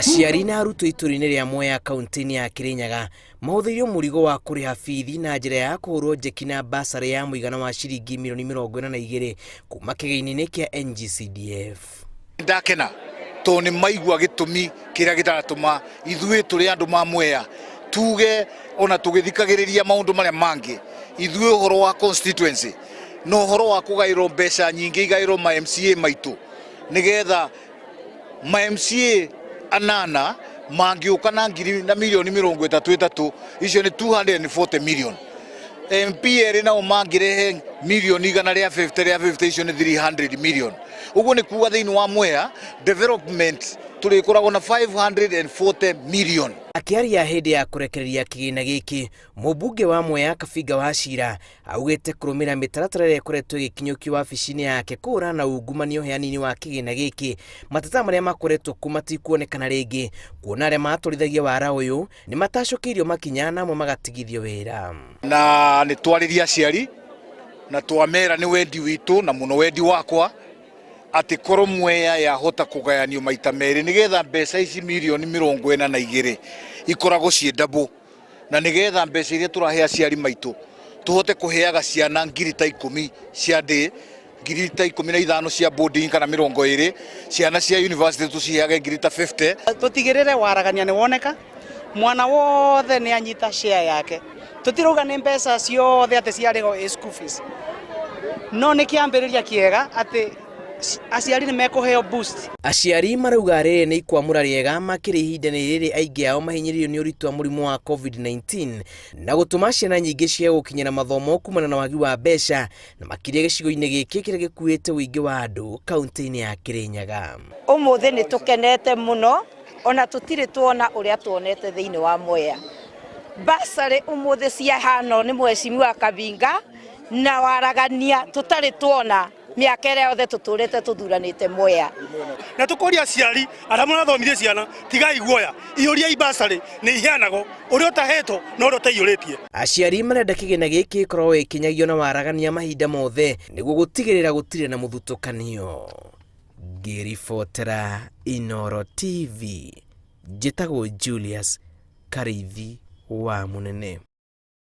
Aciari na arutwo itũũra-inĩ rĩa Mwea kaunti-inĩ ya Kirinyaga mahũthĩirio mũrigo wa kũrĩha bithi na njĩra ya kũhũrwo njeki na basarĩ ya mũigana wa ciringi mirioni 42 kuma kĩgĩna-inĩ kĩa NGCDF. Ndakena tondũ nĩ maigua gĩtũmi kĩrĩa gĩtaratũma ithuĩ tũrĩ andũ ma Mwea tuge ona tũgĩthikagĩrĩria maũndũ marĩa mangĩ, ithuĩ ũhoro wa constituency na ũhoro wa kũgaĩrwo mbeca nyingĩ igaĩrwo ma MCA maitũ, nĩgetha ma MCA anana mangĩũka na ngiri na mirioni 33, icio nĩ 240 million. MP erĩ nao mangĩrehe mirioni 150 rĩa 50, icio nĩ 300 million. Ũguo nĩ kuga thĩinĩ wa Mwea development tũrĩkoragwo na 540 million. Akĩaria hĩndĩ ya kũrekereria kĩgĩna gĩkĩ, mũmbunge wa Mwea Kabinga Wachira augĩte kũrũmĩrĩra mĩtaratara ĩrĩa ĩkoretwo ĩgĩkinyũkio wabici-inĩ yake kũhũrana na ungumania ũheani-inĩ wa kĩgĩna gĩkĩ, mateta marĩa makoretwo kuo matikuonekana rĩngĩ, kuona arĩa matwarithagia wara ũyũ nĩ matacũkĩirio makinya na amwe magatigithio wĩra. Na nĩ twarĩria aciari na twamera nĩ wendi witũ na mũno wendi wakwa atĩ korwo Mwea yahota kũgayanio maita merĩ nĩgetha mbeca ici mirioni 42 ikoragwo ciĩ ndabũ, na nĩgetha mbeca iria tũrahe aciari maitũ tũhote kũheaga ciana ngiri ta 10 cia ndĩ, ngiri ta 15 cia boarding kana 20, ciana cia university tũciheage ngiri ta 50. Tũtigĩrĩre waragania nĩ woneka, mwana wothe nĩ anyita share yake. Tũtirauga nĩ mbeca ciothe atĩ ciarĩhwo ĩ school fees, no nĩ kĩambĩrĩria kĩega atĩ aciari nĩ mekũheo boost. Aciari marauga rĩrĩ nĩ ikwamũra rĩega makĩria ihinda-inĩ rĩrĩ aingĩ ao mahinyĩrĩirio nĩ ũritũ wa mũrimũ wa COVID-19 na gũtũma ciana nyingĩ ciage gũkinyĩra mathomo kumana na wagi wa mbeca, na makĩria gĩcigo-inĩ gĩkĩ kĩrĩa gĩkuĩte ũingĩ wa andũ kaunti-inĩ ya Kirinyaga. Ũmũthĩ nĩ tũkenete mũno, ona tũtirĩ tuona ũrĩa tuonete thĩinĩ wa Mwea. Basarĩ ũmũthĩ ciahano nĩ mheshimiwa Kabinga na waragania tũtarĩ tuona mĩaka ĩrĩa yothe tũtũrĩte tũthuranĩte Mwea. Na tũkoria aciari arĩa mũrathomithia ciana, tigai guoya, ihũriai basarĩ, nĩ iheanagwo, ũrĩa ũtahetwo na ũrĩa ũtaiyũrĩtie. Aciari marenda kĩgĩna gĩkĩ gĩkorwo gĩkĩnyagio na waragania mahinda mothe nĩguo gũtigĩrĩra gũtirĩ na mũthutũkanio. Ngĩribotera Inooro TV, njĩtagwo Julius Karĩithi wa Mũnene.